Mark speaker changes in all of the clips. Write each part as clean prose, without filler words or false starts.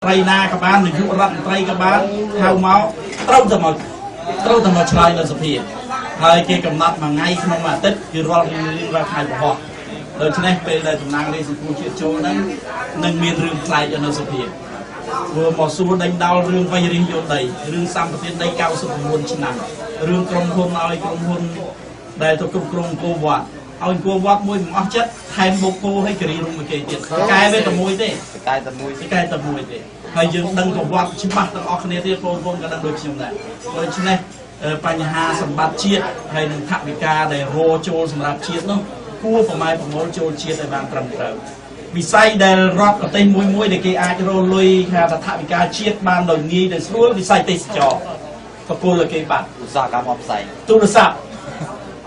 Speaker 1: ត្រីណាក៏បាននាយករដ្ឋមន្ត្រីក៏បានហៅមកត្រូវតែមកត្រូវតែមកឆ្លើយនៅសភាហើយគេកំណត់មួយថ្ងៃក្នុងមួយអាទិត្យគឺរាល់រៀងរាល់ថ្ងៃពហុដូច្នេះពេលដែលតំណាងរាស្ត្រសង្គមជាតិចូលហ្នឹងនឹងមានរឿងប្លែកនៅសភាធ្វើមកសួរដេញដោលរឿងវៃរិះយកដីរឿងសម្បទានដី99ឆ្នាំរឿងក្រុមហ៊ុនឲ្យក្រុមហ៊ុនដែលទៅគ្រប់គ្រងអង្គរវត្តឲ្យអង្គរវត្តមួយមិនអស់ចិត្តថែមបុកគោឲ្យគិរីរុំមួយគេទៀតកែវាតែមួយទេ
Speaker 2: កែតែមួយ
Speaker 1: កែតែមួយទេហើយយើងដឹងប្រវត្តិច្បាស់ទាំងអស់គ្នាទៀតបងប្អូនក៏ដឹងដូចខ្ញុំដែរដូច្នេះបញ្ហាសម្បត្តិជាតិហើយនឹងថវិកាដែលរចូលសម្រាប់ជាតិនោះគួរប្រម៉ែប្រមូលចូលជាតិឲ្យបានត្រឹមត្រូវវិស័យដែលរដ្ឋប្រទេសមួយមួយដែលគេអាចរលុយថាថវិកាជាតិបានដោយងាយដោយស្រួលវិស័យទេសចរប្រគល់ឲ្យគេបាត់
Speaker 2: ឧស្សាហកម្មអបផ្សែង
Speaker 1: ទូរស័ព្ទ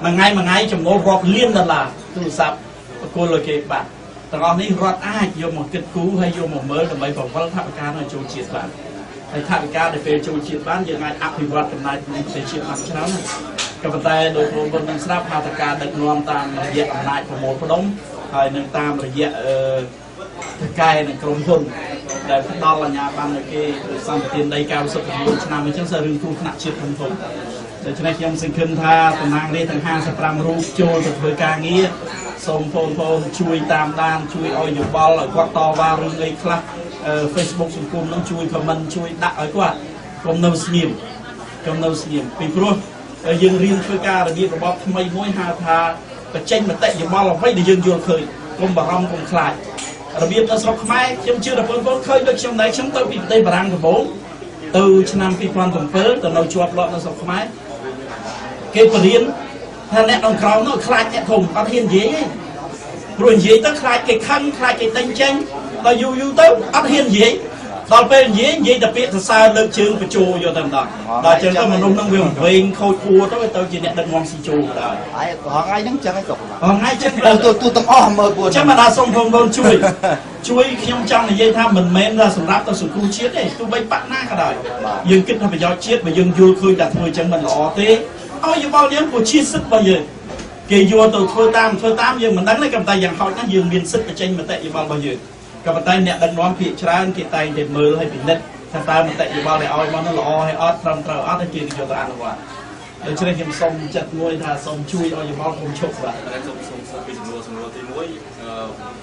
Speaker 1: មួយថ្ងៃមួយថ្ងៃចំណូលរាប់លានដុល្លារទូរស័ព្ទប្រគល់ឲ្យគេបាត់ទាំងអស់នេះរដ្ឋអាចយកមកគិតគូរហើយយកមកមើលដើម្បីបង្វិលថវិកាឲ្យចូលជាតិបានហើយថវិកាដែលពេលចូលជាតិបានយើងអាចអភិវឌ្ឍចំណាយក្នុងប្រទេសជាតិបានច្រើនណាស់ក៏ប៉ុន្តែដោយបងប្អូននឹងស្រាប់ថាតការដឹកនាំតាមរយៈអំណាចប្រមូលផ្ដុំហើយនឹងតាមរយៈថកែនិងក្រុមហ៊ុនដែលផ្ដល់អាជ្ញាប័ណ្ណឲ្យគេសម្បទានដី99ឆ្នាំអញ្ចឹងសើរឿងគ្រោះថ្នាក់ជាតិធំធំដូច្នេះខ្ញុំសង្ឃឹមថាតំណាងរាស្ត្រទាំង55រូបចូលទៅធ្វើការងារសូមបងប្អូនជួយតាមដានជួយឲ្យយោបល់ឲ្យគាត់តវ៉ារឿងអីខ្លះ Facebook សង្គមនឹងជួយ comment ជួយដាក់ឲ្យគាត់កុំនៅស្ងៀមកុំនៅស្ងៀមពីព្រោះយើងរៀនធ្វើការរបៀបរបបថ្មីមួយហៅថាបញ្ចេញមតិយោបល់អ្វីដែលយើងយល់ឃើញកុំបារម្ភកុំខ្លាចរបៀបនៅស្រុកខ្មែរខ្ញុំជឿថាបងប្អូនឃើញដូចខ្ញុំដែរខ្ញុំទៅពីប្រទេសបារាំងដំបូងទៅឆ្នាំ2007ទៅនៅជាប់លាប់នៅស្រុកខ្មែរគេបរៀនថាអ្នកដងក្រោមនោះខ្លាចអ្នកធំអត់ហ៊ាននិយាយទេព្រោះនិយាយទៅខ្លាចគេខឹងខ្លាចគេដេញចេញដល់យូរយូរទៅអត់ហ៊ាននិយាយដល់ពេលនិយាយនិយាយតែពាក្យសរសើរលើកជើងបញ្ជោយកតែម្ដងដល់ចឹងទៅមនុស្សនឹងវាវែងខូចគួរទៅទៅជាអ្នកដឹកនាំស៊ីជោដែរ
Speaker 2: ហើយហងៃហ្នឹងចឹងឯងក៏
Speaker 1: ហងៃចឹង
Speaker 2: ទៅទូទាំងអស់មើលពួន
Speaker 1: ចឹងមកដល់សូមបងប្អូនជួយជួយខ្ញុំចង់និយាយថាមិនមែនថាសម្រាប់ទៅសង្គមជាតិទេទោះបីបាក់ណាក៏ដោយយើងគិតថាប្រយោជន៍ជាតិបើយើងយល់ឃើញថាធ្វើចឹងមិនល្អទេឲ្យយោបល់យើងព្រោះជាសិទ្ធិរបស់យើងគេយកទៅធ្វើតាមយើងមិនដឹងទេក៏ប៉ុន្តែយ៉ាងហោចណាស់យើងមានសិទ្ធិបញ្ចេញមតិយោបល់របស់យើងក៏ប៉ុន្តែអ្នកដឹកនាំភាគច្រើនគេតែងតែមើលហើយពិនិត្យថាតើមតិយោបល់ដែលឲ្យមកនោះល្អហើយអត់ត្រឹមត្រូវអត់ហើយគេយកទៅអនុវត្តដូច្នេះខ្ញុំសូមចិត្តមួយថាសូមជួយឲ្យយោបល់កុំឈប់បាទ
Speaker 3: សូមសូមពីសំណួរទី1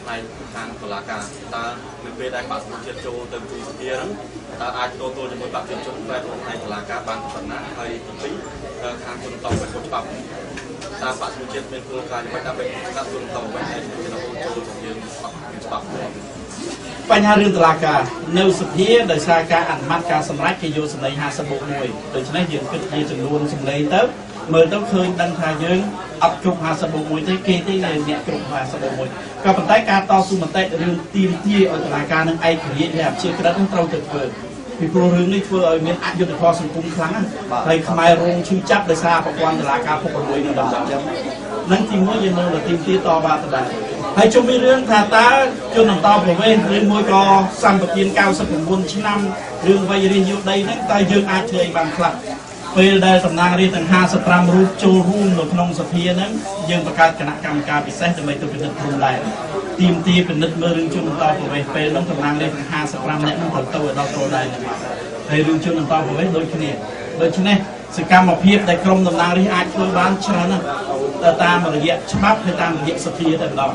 Speaker 3: ផ្នែកខាងតុលាការតើនៅពេលដែលបាក់សង្គមជាតិចូលទៅទីសភាហ្នឹងតើអាចទទួលជាមួយបាក់ប្រជាជនបែបផ្នែកតុលាការបានប៉ុណ្ណាហើយទី2ខាងជនតបបែបច្បាប់តាមបាក់សង្គមជាតិមានគោលការណ៍យ៉ាងម៉េចដើម្បីស្ដាប់ជនតបបែបដែលចូលចូលយើងអត់មានច្បាប់
Speaker 1: បញ្ហារឿងតុលាការនៅសភាដោយសារការអនុម័តការសម្រេចគេយកសម្លេង50+1ដូច្នេះយើងគិតជាចំនួនសម្លេងទៅមើលទៅឃើញដឹងថាយើងអត់គ្រប់50+1ទេគេទេអ្នកគ្រប់50+1ក៏ប៉ុន្តែការតស៊ូមតិរឿងទាមទារឲ្យតុលាការនឹងឯករាជ្យและអព្យាក្រឹតនឹងត្រូវទៅធ្វើពីព្រោះរឿងនេះធ្វើឲ្យមានអយុត្តិធម៌សង្គមខ្លាំងណាស់ហើយខ្មែររងឈឺចាប់ដោយសារប្រព័ន្ធតុលាការពុករលួយនៅដល់ចឹងនឹងទីមួយយើងនៅទីទាតវ៉ាដដែលហើយជុំវិញរឿងថាតើជនអន្តោប្រវេសន៍ឬមួយក៏សម្បទាន99ឆ្នាំរឿងវៃរិះយកដីហ្នឹងតើយើងអាចធ្វើអីបានខ្លះពេលដែលតំណាងរាស្ត្រទាំង55រូបចូលរួមនៅក្នុងសភាហ្នឹងយើងបង្កើតគណៈកម្មការពិសេសដើម្បីទៅពិនិត្យព្រំដែនទាមទារពិនិត្យមើលរឿងជនអន្តោប្រវេសន៍ពេលហ្នឹងតំណាងរាស្ត្រទាំង55នាក់ហ្នឹងត្រូវទៅឲ្យដល់ព្រំដែនហ្នឹងហើយរឿងជនអន្តោប្រវេសន៍ដូចគ្នាដូច្នេះសកម្មភាពដែលក្រុមតំណាងរាស្ត្រអាចធ្វើបានច្រើនណាស់តាមរយៈច្បាប់ហើយតាមរយៈសភាតែម្ដង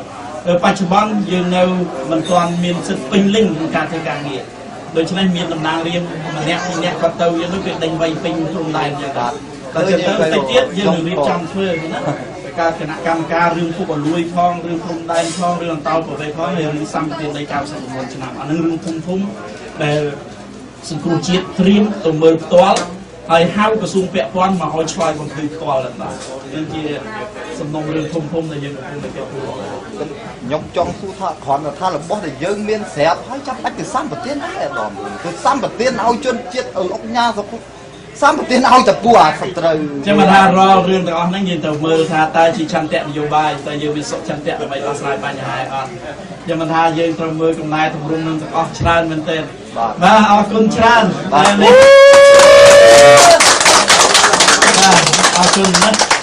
Speaker 1: បច្ចុប្បន្នយើងនៅមិនទាន់មានសិទ្ធិពេញលេញក្នុងការធ្វើការងារដូច្នេះមានតំណាងរាស្ត្រម្នាក់ពីរនាក់គាត់ទៅយើងនោះគេដេញវៃពេញព្រំដែនយ៉ាងដែរដល់ចឹងទៅតិចទៀតយើងនឹងរៀបចំធ្វើណាការគណៈកម្មការរឿងពុករលួយផងរឿងព្រំដែនផងរឿងអន្តោប្រវេសន៍ផងហើយរឿងសម្បទានដី99ឆ្នាំអានឹងរឿងធំធំដែលសង្គ្រោះជាតិត្រៀមទៅមើលផ្ទាល់ហើយហៅក្រសួងពាក់ព័ន្ធមកឲ្យឆ្លើយបំភ្លឺផ្ទាល់ដល់បាទនឹងជាសំណុំរឿងធំធំដែលយើងកំពុងតែគិតគូរ
Speaker 2: ខ្ញុំចង់សួរថាគ្រាន់តែថារបស់ដែលយើងមានស្រាប់ហើយចាំបាច់ទៅសម្បទានដែរអាដាមទៅសម្បទានឲ្យជនជាតិឲ្យអុកញ៉ាសង្គមសម្បទានឲ្យតពួអាសត្រូវ
Speaker 1: ចាំមកថារាល់រឿងទាំងអស់ហ្នឹងយើងត្រូវមើលថាតើជាឆន្ទៈនយោបាយតើយើងមានសុខឆន្ទៈដើម្បីដោះស្រាយបញ្ហាអត់ចាំមកថាយើងត្រូវមើលកំណែទម្រង់នឹងទាំងអស់ច្រើនមែនទែនបាទអរគុណច្រើនបាទនេះបាទអរគុណណាស់